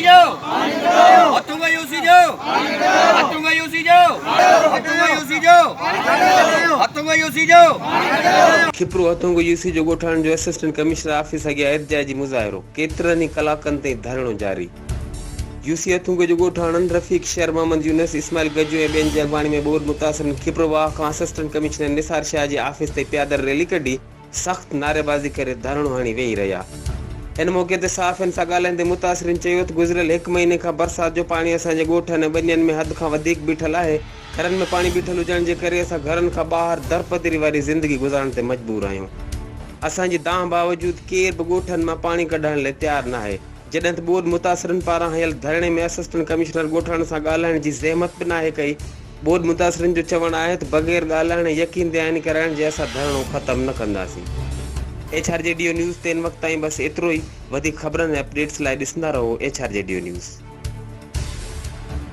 جو هٿونگا يو سي جو هٿونگا يو سي جو هٿونگا يو سي جو هٿونگا يو سي جو. کپرو هٿونگو يو سي جو ڳوٺاڻن جو اسسٽنٽ ڪمشنر آفيس اڳيان احتجاجي مظاهرو، ڪيترن ئي ڪلاڪن تائين ڌرڻو جاري. يو سي هٿونگو جي ڳوٺاڻن رفيق شير محمد يونس، اسماعيل گجو ۽ ٻين جي اڳواڻي ۾ ٻوڏ متاثرن کپرو واهه کان اسسٽنٽ ڪمشنر نثار شاهه جي آفيس تائين پيادل ريلي ڪڍي، سخت نعريبازي ڪري ڌرڻو هڻي ويهي رهيا. ان موقعي تي صحافين سان ڳالهائيندي متاثرين چيو ته گذريل هڪ مهيني کان برسات جو پاڻي اسان جي ڳوٺن ۽ ٻنين ۾ حد کان وڌيڪ بيٺل آهي، گهرن ۾ پاڻي بيٺل هجڻ جي ڪري اسان گهرن کان ٻاهر درپدري واري زندگي گذارڻ تي مجبور آهيون. اسان جي دانهن باوجود ڪير به ڳوٺن مان پاڻي ڪڍائڻ لاء تيار ناهي. جڏهن ته ٻوڏ متاثرن پاران هنيل ڌرڻي ۾ اسسٽنٽ ڪمشنر ڳوٺاڻن سان ڳالهائڻ جي زحمت به ناهي ڪئي، ٻوڏ متاثرن جو چوڻ آهي ته بغير ڳالهائڻ ۽ يقين دهاني ڪرائڻ جي اسان ڌرڻو ختم نه ڪنداسين. H R G D O news تي هن وقت تائين بس ايترو ئي، وڌيڪ خبرن ۽ اپڊيٽس لاء ڏسندا رهو H R G D O news.